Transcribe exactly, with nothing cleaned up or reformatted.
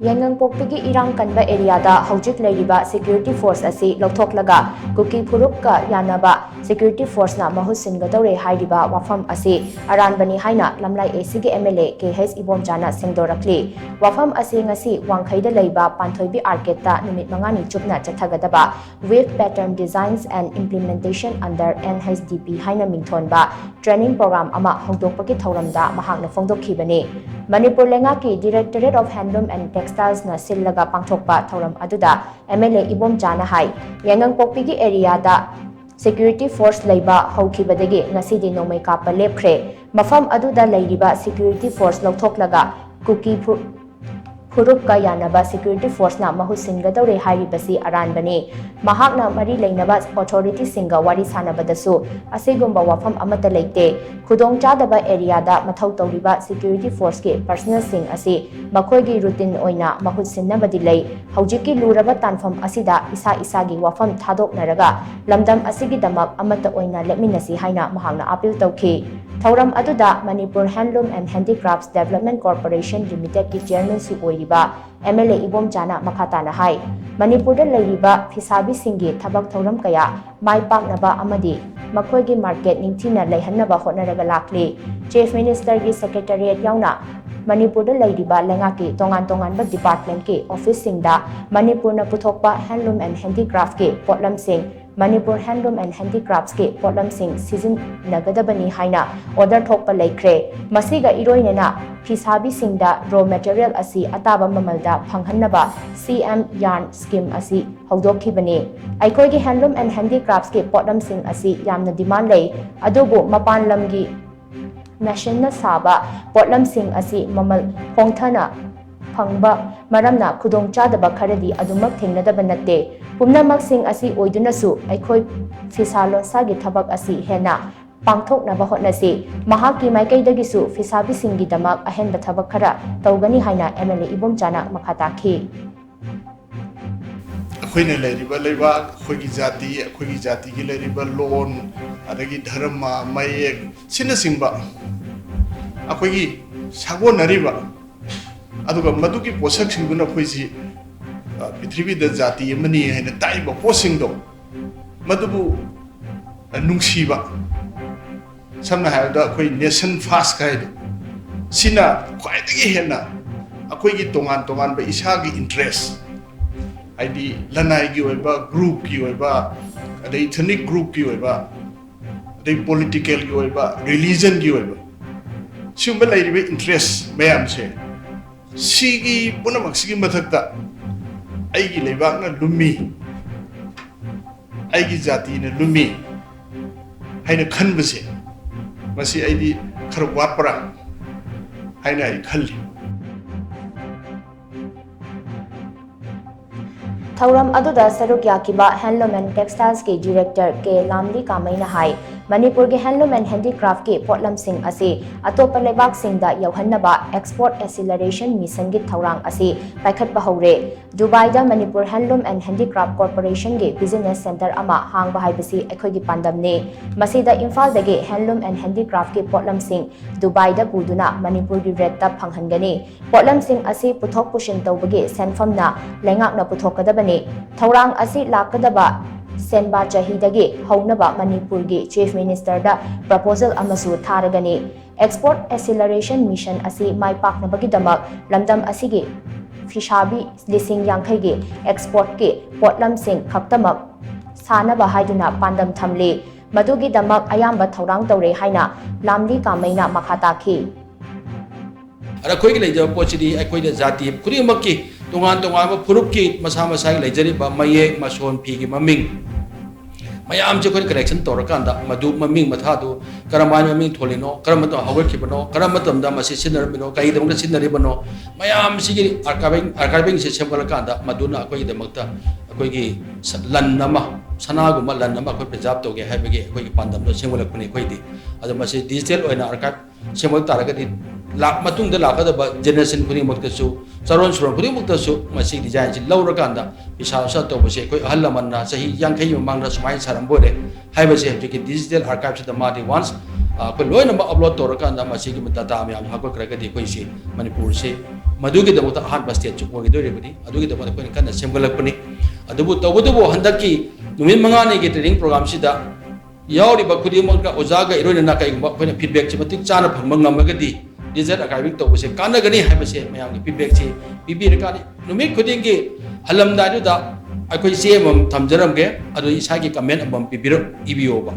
ꯌꯥꯏꯉꯪꯄꯣꯛꯄꯤꯒꯤ ꯏꯔꯥꯡ ꯀꯟꯕ ꯑꯦꯔꯤꯌꯥꯗ ꯍꯧꯖꯤꯛ ꯂꯩꯔꯤꯕ ꯁꯦꯀ꯭ꯌꯨꯔꯤꯇꯤ ꯐꯣꯔꯁ ꯑꯁꯤ ꯂꯧꯊꯣꯛꯂꯒ ꯀꯨꯀꯤ ꯐꯨꯔꯨꯞꯀ ꯌꯥꯅꯕ ꯁꯦꯀ꯭ꯌꯨꯔꯤꯇꯤ ꯐꯣꯔꯁꯅ ꯃꯍꯨꯠ ꯁꯤꯟꯒꯗꯧꯔꯦ ꯍꯥꯏꯔꯤꯕ ꯋꯥꯐꯝ ꯑꯁꯤ ꯑꯔꯥꯟꯕꯅꯤ ꯍꯥꯏꯅ ꯂꯝꯂꯥꯏ ꯑꯦ ꯁꯤꯒꯤ ꯑꯦꯝ ꯑꯦꯜ ꯑꯦ ꯀꯦ ꯍꯩꯁ ꯏꯕꯣꯝꯆꯥꯅ ꯁꯦꯡꯗꯣꯔꯛꯂꯤ꯫ ꯋꯥꯐꯝ ꯑꯁꯤ ꯉꯁꯤ ꯋꯥꯡꯈꯩꯗ ꯂꯩꯕ ꯄꯥꯟꯊꯣꯏꯕꯤ ꯑꯥꯔꯀꯦꯗꯇ ꯅꯨꯃꯤꯠ ꯃꯉꯥꯅꯤ ꯆꯨꯞꯅ ꯆꯠꯊꯒꯗꯕ Wave Pattern Designs and Implementation under N H D P ꯍꯥꯏꯅ ꯃꯤꯡꯊꯣꯟꯕ ꯇ꯭ꯔꯦꯅꯤꯡ ꯄ꯭ꯔꯣꯒ꯭ꯔꯥꯝ ꯑꯃ ꯍꯧꯗꯣꯛꯄꯒꯤ ꯊꯧꯔꯝꯗ ꯃꯍꯥꯛꯅ ꯐꯣꯡꯗꯣꯛꯈꯤꯕꯅꯤ꯫ ꯃꯅꯤꯄꯨꯔ ꯂꯩꯉꯥꯛꯀꯤ Directorate of Handloom and Textilesꯅ ꯁꯤꯜꯂꯒ ꯄꯥꯡꯊꯣꯛꯄ ꯊꯧꯔꯝ ꯑꯗꯨꯗ ꯑꯦꯝ ꯑꯦꯜ ꯑꯦ ꯏꯕꯣꯝꯆꯥꯅ ꯍꯥꯏ, ꯌꯥꯏꯉꯪꯄꯣꯛꯄꯤꯒꯤ ꯑꯦꯔꯤꯌꯥꯗ ꯁꯦꯀ꯭ꯌꯨꯔꯤꯇꯤ ꯐꯣꯔꯁ ꯂꯩꯕ ꯍꯧꯈꯤꯕꯗꯒꯤ ꯉꯁꯤꯗꯤ ꯅꯣꯡꯃꯩ ꯀꯥꯞꯄ ꯂꯦꯞꯈ꯭ꯔꯦ꯫ ꯃꯐꯝ ꯑꯗꯨꯗ ꯂꯩꯔꯤꯕ ꯁꯦꯀ꯭ꯌꯨꯔꯤꯇꯤ ꯐꯣꯔꯁ ꯂꯧꯊꯣꯛꯂꯒ ꯀꯨꯀꯤ ꯐꯨ-, ꯐꯨꯔꯨꯞꯀ ꯌꯥꯅꯕ ꯁꯦꯀ꯭ꯌꯨꯔꯤꯇꯤ ꯐꯣꯔꯁꯅ ꯃꯍꯨꯠ ꯁꯤꯟꯒꯗꯧꯔꯦ ꯍꯥꯏꯔꯤꯕꯁꯤ ꯑꯔꯥꯟꯕꯅꯤ꯫ ꯃꯍꯥꯛꯅ ꯃꯔꯤ ꯂꯩꯅꯕ ꯑꯣꯊꯣꯔꯤꯇꯤꯁꯤꯡꯒ ꯋꯥꯔꯤ ꯁꯥꯟꯅꯕꯗꯁꯨ ꯑꯁꯤꯒꯨꯝꯕ ꯋꯥꯐꯝ ꯑꯃꯠꯇ ꯂꯩꯇꯦ꯫ ꯈꯨꯗꯣꯡꯆꯥꯗꯕ ꯑꯦꯔꯤꯌꯥꯗ ꯃꯊꯧ ꯇꯧꯔꯤꯕ ꯁꯦꯀ꯭ꯌꯨꯔꯤꯇꯤ ꯐꯣꯔꯁꯀꯤ ꯄꯔꯁꯅꯦꯜꯁꯤꯡ ꯑꯁꯤ ꯃꯈꯣꯏꯒꯤ ꯔꯨꯇꯤꯟ ꯑꯣꯏꯅ ꯃꯍꯨꯠ ꯁꯤꯟꯅꯕꯗꯤ ꯂꯩ꯫ ꯍꯧꯖꯤꯛꯀꯤ ꯂꯨꯔꯕ ꯇꯥꯟꯐꯝ ꯑꯁꯤꯗ ꯏꯁꯥ ꯏꯁꯥꯒꯤ ꯋꯥꯐꯝ ꯊꯥꯗꯣꯛꯅꯔꯒ ꯂꯝꯗꯝ ꯑꯁꯤꯒꯤꯗꯃꯛ ꯑꯃꯠꯇ ꯑꯣꯏꯅ ꯂꯦꯞꯃꯤꯟꯅꯁꯤ ꯍꯥꯏꯅ ꯃꯍꯥꯛꯅ ꯑꯥꯄꯤꯜ ꯇꯧꯈꯤ꯫ ꯊꯧꯔꯝ ꯑꯗꯨꯗ Manipur Handloom and Handicrafts Development Corporation Limitedꯀꯤ ꯆꯤꯌꯔꯃꯦꯟꯁꯨ ꯑꯣꯏꯔꯤꯕ ꯑꯦꯝ ꯑꯦꯜ ꯑꯦ ꯏꯕꯣꯝꯆꯥꯅ ꯃꯈꯥ ꯇꯥꯅ ꯍꯥꯏ, ꯃꯅꯤꯄꯨꯔꯗ ꯂꯩꯔꯤꯕ ꯐꯤꯁꯥꯕꯤꯁꯤꯡꯒꯤ ꯊꯕꯛ ꯊꯧꯔꯝ ꯀꯌꯥ ꯃꯥꯏ ꯄꯥꯛꯅꯕ ꯑꯃꯗꯤ ꯃꯈꯣꯏꯒꯤ ꯃꯥꯔꯀꯦꯠ ꯅꯤꯡꯊꯤꯅ ꯂꯩꯍꯟꯅꯕ ꯍꯣꯠꯅꯔꯒ ꯂꯥꯛꯂꯤ꯫ ꯆꯤꯐ ꯃꯤꯅꯤꯁꯇꯔꯒꯤ ꯁꯦꯀ꯭ꯔꯦꯇꯔꯤꯌꯦꯠ ꯌꯥꯎꯅ ꯃꯅꯤꯄꯨꯔꯗ ꯂꯩꯔꯤꯕ ꯂꯩꯉꯥꯛꯀꯤ ꯇꯣꯉꯥꯟ ꯇꯣꯉꯥꯟꯕ ꯗꯤꯄꯥꯔꯠꯃꯦꯟꯠꯀꯤ ꯑꯣꯐꯤꯁꯁꯤꯡꯗ ꯃꯅꯤꯄꯨꯔꯅ ꯄꯨꯊꯣꯛꯄ Handloom and Handicraftꯀꯤ ꯄꯣꯠꯂꯝꯁꯤꯡ, Manipur Handloom and Handicraftsꯀꯤ ꯄꯣꯠꯂꯝꯁꯤꯡ ꯁꯤꯖꯤꯟꯅꯒꯗꯕꯅꯤ ꯍꯥꯏꯅ ꯑꯣꯔꯗꯔ ꯊꯣꯛꯄ ꯂꯩꯈ꯭ꯔꯦ꯫ ꯃꯁꯤꯒ ꯏꯔꯣꯏꯅꯅ ꯐꯤꯁꯥꯕꯤꯁꯤꯡꯗ ꯔꯣ ꯃꯦꯇꯔꯤꯌꯦꯜ ꯑꯁꯤ ꯑꯇꯥꯕ ꯃꯃꯜꯗ ꯐꯪꯍꯟꯅꯕ ꯁꯤ ꯑꯦꯝ ꯌꯥꯔꯟ ꯁ꯭ꯀꯤꯝ ꯑꯁꯤ ꯍꯧꯗꯣꯛꯈꯤꯕꯅꯤ꯫ ꯑꯩꯈꯣꯏꯒꯤ Handloom and Handicraftsꯀꯤ ꯄꯣꯠꯂꯝꯁꯤꯡ ꯑꯁꯤ ꯌꯥꯝꯅ ꯗꯤꯃꯥꯟ ꯂꯩ, ꯑꯗꯨꯕꯨ ꯃꯄꯥꯟ ꯂꯝꯒꯤ ꯃꯦꯁꯤꯟꯅ ꯁꯥꯕ ꯄꯣꯠꯂꯝꯁꯤꯡ ꯑꯁꯤ ꯃꯃꯜ ꯍꯣꯡꯊꯅ ꯐꯪꯕ ꯃꯔꯝꯅ ꯈꯨꯗꯣꯡꯆꯥꯗꯕ ꯈꯔꯗꯤ ꯑꯗꯨꯃꯛ ꯊꯦꯡꯅꯗꯕ ꯅꯠꯇꯦ꯫ ꯄꯨꯝꯅꯃꯛꯁꯤꯡ ꯑꯁꯤ ꯑꯣꯏꯗꯨꯅꯁꯨ ꯑꯩꯈꯣꯏ ꯐꯤꯁꯥ ꯂꯣꯟꯁꯥꯒꯤ ꯊꯕꯛ ꯑꯁꯤ ꯍꯦꯟꯅ ꯄꯥꯡꯊꯣꯛꯅꯕ ꯍꯣꯠꯅꯁꯤ꯫ ꯃꯍꯥꯛꯀꯤ ꯃꯥꯏꯀꯩꯗꯒꯤꯁꯨ ꯐꯤꯁꯥꯕꯤꯁꯤꯡꯒꯤꯗꯃꯛ ꯑꯍꯦꯟꯕ ꯊꯕꯛ ꯈꯔ ꯇꯧꯒꯅꯤ ꯍꯥꯏꯅ ꯑꯦꯝ ꯑꯦꯜ ꯑꯦ ꯏꯕꯣꯝꯆꯥꯅ ꯃꯈꯥ ꯇꯥꯈꯤ꯫ ꯑꯩꯈꯣꯏꯅ ꯂꯩꯔꯤꯕ ꯂꯩꯕꯥꯛ, ꯑꯩꯈꯣꯏꯒꯤ ꯖꯥꯇꯤ, ꯑꯩꯈꯣꯏꯒꯤ ꯖꯥꯇꯤꯒꯤ ꯂꯩꯔꯤꯕ ꯂꯣꯟ, ꯑꯗꯒꯤ ꯙꯔꯃ, ꯃꯌꯦꯛ, ꯁꯤꯅꯆꯤꯡꯕ ꯑꯩꯈꯣꯏꯒꯤ ꯁꯥꯒꯣꯟꯅꯔꯤꯕ, ꯑꯗꯨꯒ ꯃꯗꯨꯒꯤ ꯄꯣꯠꯁꯛꯁꯤꯡꯗꯨꯅ ꯑꯩꯈꯣꯏꯁꯤ, ꯑ, ꯄ꯭ꯔꯤꯊꯤꯕꯤꯗ ꯖꯥꯇꯤ ꯑꯃꯅꯤ ꯍꯥꯏꯅ ꯇꯥꯛꯏꯕ ꯄꯣꯠꯁꯤꯡꯗꯣ, ꯃꯗꯨꯕꯨ, ꯑ, ꯅꯨꯡꯁꯤꯕ, ꯁꯝꯅ ꯍꯥꯏꯔꯕꯗ ꯑꯩꯈꯣꯏ nation first ꯍꯥꯏꯗꯣ, ꯁꯤꯅ ꯈ꯭ꯋꯥꯏꯗꯒꯤ ꯍꯦꯟꯅ ꯑꯩꯈꯣꯏꯒꯤ ꯇꯣꯉꯥꯟ ꯇꯣꯉꯥꯟꯕ ꯏꯁꯥꯒꯤ interest, ꯍꯥꯏꯗꯤ ꯂꯅꯥꯏꯒꯤ ꯑꯣꯏꯕ, groupꯀꯤ ꯑꯣꯏꯕ, ꯑꯗꯩ ethnic groupꯀꯤ ꯑꯣꯏꯕ, ꯑꯗꯩ politicalꯒꯤ ꯑꯣꯏꯕ, religionꯒꯤ ꯑꯣꯏꯕ, ꯁꯤꯒꯨꯝꯕ ꯂꯩꯔꯤꯕ interest ꯃꯌꯥꯝꯁꯦ, ꯁꯤꯒꯤ ꯄꯨꯝꯅꯃꯛꯁꯤꯒꯤ ꯃꯊꯛꯇ ꯑꯩꯒꯤ ꯂꯩꯕꯥꯛꯅ ꯂꯨꯝꯃꯤ, ꯑꯩꯒꯤ ꯖꯥꯇꯤꯅ ꯂꯨꯝꯃꯤ ꯍꯥꯏꯅ ꯈꯟꯕꯁꯦ, ꯃꯁꯤ ꯑꯩꯗꯤ ꯈꯔ ꯋꯥꯠꯄ꯭ꯔꯥ ꯍꯥꯏꯅ ꯑꯩ ꯈꯜꯂꯤ꯫ ꯊꯧꯔꯝ ꯑꯗꯨꯗ ꯁꯔꯨꯛ ꯌꯥꯈꯤꯕ Handloom and Textilesꯀꯤ Director ꯀꯦ ꯂꯥꯝꯂꯤ ꯀꯥꯃꯩꯅ ꯍꯥꯏ, ꯃꯅꯤꯄꯨꯔꯒꯤ Handloom and Handicraftꯀꯤ ꯄꯣꯠꯂꯝꯁꯤꯡ ꯑꯁꯤ ꯑꯇꯣꯞꯄ ꯂꯩꯕꯥꯛꯁꯤꯡꯗ ꯌꯧꯍꯟꯅꯕ Export Acceleration Missionꯒꯤ ꯊꯧꯔꯥꯡ ꯑꯁꯤ ꯄꯥꯏꯈꯠꯄ ꯍꯧꯔꯦ꯫ ꯗꯨꯕꯥꯏꯗ Manipur Handloom and Handicraft Corporationꯒꯤ business centre ꯑꯃ ꯍꯥꯡꯕ ꯍꯥꯏꯕꯁꯤ ꯑꯩꯈꯣꯏꯒꯤ ꯄꯥꯟꯗꯝꯅꯤ꯫ ꯃꯁꯤꯗ ꯏꯝꯐꯥꯜꯗꯒꯤ Handloom and Handicraftꯀꯤ ꯄꯣꯠꯂꯝꯁꯤꯡ ꯗꯨꯕꯥꯏꯗ ꯄꯨꯗꯨꯅ ꯃꯅꯤꯄꯨꯔꯒꯤ rateꯇ ꯐꯪꯍꯟꯒꯅꯤ꯫ ꯄꯣꯠꯂꯝꯁꯤꯡ ꯑꯁꯤ ꯄꯨꯊꯣꯛ ꯄꯨꯁꯤꯟ ꯇꯧꯕꯒꯤ ꯁꯦꯟꯐꯝꯅ ꯂꯩꯉꯥꯛꯅ ꯄꯨꯊꯣꯛꯀꯗꯕꯅꯤ꯫ ꯊꯧꯔꯥꯡ ꯑꯁꯤ ꯂꯥꯛꯀꯗꯕ ꯁꯦꯟꯕꯥ ꯆꯍꯤꯗꯒꯤ ꯍꯧꯅꯕ ꯃꯅꯤꯄꯨꯔꯒꯤ Chief Ministerꯗ proposal ꯑꯃꯁꯨ ꯊꯥꯔꯒꯅꯤ꯫ Export Acceleration Mission ꯑꯁꯤ ꯃꯥꯏ ꯄꯥꯛꯅꯕꯒꯤꯗꯃꯛ ꯂꯝꯗꯝ ꯑꯁꯤꯒꯤ ꯐꯤꯁꯥꯕꯤ ꯂꯤꯁꯤꯡ ꯌꯥꯡꯈꯩꯒꯤ exportꯀꯤ ꯄꯣꯠꯂꯝꯁꯤꯡ ꯈꯛꯇꯃꯛ ꯁꯥꯅꯕ ꯍꯥꯏꯗꯨꯅ ꯄꯥꯟꯗꯝ ꯊꯝꯂꯤ꯫ ꯃꯗꯨꯒꯤꯗꯃꯛ ꯑꯌꯥꯝꯕ ꯊꯧꯔꯥꯡ ꯇꯧꯔꯦ ꯍꯥꯏꯅ ꯂꯥꯝꯂꯤ ꯀꯥꯃꯩꯅ ꯃꯈꯥ ꯇꯥꯈꯤ꯫ ꯑꯗ ꯑꯩꯈꯣꯏꯒꯤ ꯂꯩꯖꯕ ꯄꯣꯠꯁꯤꯗꯤ ꯑꯩꯈꯣꯏꯗ ꯖꯥꯇꯤ ꯈꯨꯗꯤꯡꯃꯛꯀꯤ ꯇꯣꯉꯥꯟ ꯇꯣꯉꯥꯟꯕ ꯐꯨꯔꯨꯞꯀꯤ ꯃꯁꯥ ꯃꯁꯥꯒꯤ ꯂꯩꯖꯔꯤꯕ ꯃꯌꯦꯛ ꯃꯁꯣꯟ ꯐꯤꯒꯤ ꯃꯃꯤꯡ ꯃꯌꯥꯝꯁꯦ ꯑꯩꯈꯣꯏꯅ collection ꯇꯧꯔꯀꯥꯟꯗ ꯃꯗꯨ ꯃꯃꯤꯡ ꯃꯊꯥꯗꯨ ꯀꯔꯝꯍꯥꯏꯅ ꯃꯃꯤꯡ ꯊꯣꯜꯂꯤꯅꯣ, ꯀꯔꯝꯕ ꯃꯇꯝꯗ ꯍꯧꯒꯠꯈꯤꯕꯅꯣ, ꯀꯔꯝꯕ ꯃꯇꯝꯗ ꯃꯁꯤ ꯁꯤꯖꯤꯟꯅꯔꯝꯃꯤꯅꯣ, ꯀꯔꯤꯒꯤꯗꯃꯛꯇ ꯁꯤꯖꯤꯟꯅꯔꯤꯕꯅꯣ, ꯃꯌꯥꯝꯁꯤꯒꯤ archiving archivingꯁꯦ ꯁꯦꯝꯒꯠꯂꯀꯥꯟꯗ ꯃꯗꯨꯅ ꯑꯩꯈꯣꯏꯒꯤꯗꯃꯛꯇ ꯑꯩꯈꯣꯏꯒꯤ ꯂꯟ ꯑꯃ, ꯁꯅꯥꯒꯨꯝꯕ ꯂꯟ ꯑꯃ ꯑꯩꯈꯣꯏ preserve ꯇꯧꯒꯦ ꯍꯥꯏꯕꯒꯤ ꯑꯩꯈꯣꯏꯒꯤ ꯄꯥꯟꯗꯝꯗꯣ ꯁꯦꯝꯒꯠꯂꯛꯄꯅꯤ ꯑꯩꯈꯣꯏꯗꯤ꯫ ꯑꯗꯣ ꯃꯁꯤ digital ꯑꯣꯏꯅ archive ꯁꯦꯝꯒꯠ ꯇꯥꯔꯒꯗꯤ ꯂꯥꯛ ꯃꯇꯨꯡꯗ ꯂꯥꯛꯀꯗꯕ generation ꯈꯨꯗꯤꯡꯃꯛꯇꯁꯨ, ꯆꯥꯔꯣꯟ ꯁꯨꯔꯣꯟ ꯈꯨꯗꯤꯡꯃꯛꯇꯁꯨ ꯃꯁꯤꯒꯤ designꯁꯤ ꯂꯧꯔꯀꯥꯟꯗ ꯐꯤꯁꯥ ꯂꯣꯟꯁꯥ ꯇꯧꯕꯁꯦ ꯑꯩꯈꯣꯏ ꯑꯍꯜ ꯂꯃꯟꯅ ꯆꯍꯤ ꯌꯥꯡꯈꯩ ꯃꯃꯥꯡꯗ ꯁꯨꯃꯥꯏꯅ ꯁꯥꯔꯝꯕ ꯑꯣꯏꯔꯦ ꯍꯥꯏꯕꯁꯦ ꯍꯧꯖꯤꯛꯀꯤ digital archiveꯁꯤꯗ ꯃꯥꯗꯤ once ꯑꯩꯈꯣꯏ ꯂꯣꯏꯅꯃꯛ upload ꯇꯧꯔꯀꯥꯟꯗ ꯃꯁꯤꯒꯤ data ꯃꯌꯥꯝꯁꯦ ꯍꯥꯞꯀꯠꯈ꯭ꯔꯒꯗꯤ ꯑꯩꯈꯣꯏꯁꯤ ꯃꯅꯤꯄꯨꯔꯁꯤ ꯃꯗꯨꯒꯤꯗꯃꯛꯇ ꯑꯍꯥꯟꯕ ꯁ꯭ꯇꯦꯞꯁꯨ ꯑꯣꯏꯒꯗꯧꯔꯤꯕꯅꯤ꯫ ꯑꯗꯨꯒꯤꯗꯃꯛꯇ ꯑꯩꯈꯣꯏꯅ ꯀꯟꯅ ꯁꯦꯝꯒꯠꯂꯛꯄꯅꯤ꯫ ꯑꯗꯨꯕꯨ ꯇꯧꯕꯇꯕꯨ ꯍꯟꯗꯛꯀꯤ ꯅꯨꯃꯤꯠ ꯃꯉꯥꯅꯤꯒꯤ training programꯁꯤꯗ ꯌꯥꯎꯔꯤꯕ ꯈꯨꯗꯤꯡꯃꯛꯇ ꯑꯣꯖꯥꯒ ꯏꯔꯣꯏꯅꯅ ꯀꯩꯒꯨꯝꯕ ꯑꯩꯈꯣꯏꯅ feedbackꯁꯦ ꯃꯇꯤꯛ ꯆꯥꯅ ꯐꯪꯕ ꯉꯝꯃꯒꯗꯤ result archiving ꯇꯧꯕꯁꯦ ꯀꯥꯟꯅꯒꯅꯤ ꯍꯥꯏꯕꯁꯦ ꯃꯌꯥꯝꯒꯤ feedbackꯁꯦ ꯄꯤꯕꯤꯔꯀꯥꯟꯗ ꯅꯨꯃꯤꯠ ꯈꯨꯗꯤꯡꯒꯤ ꯍꯜꯂꯝꯗꯥꯏꯗꯨꯗ ꯑꯩꯈꯣꯏ ꯆꯦ ꯑꯃꯃꯝ ꯊꯝꯖꯔꯝꯒꯦ꯫ ꯑꯗꯨ ꯏꯁꯥꯒꯤ comment ꯑꯃꯃꯝ ꯄꯤꯕꯤꯔꯛ-, ꯏꯕꯤꯌꯣꯕ꯫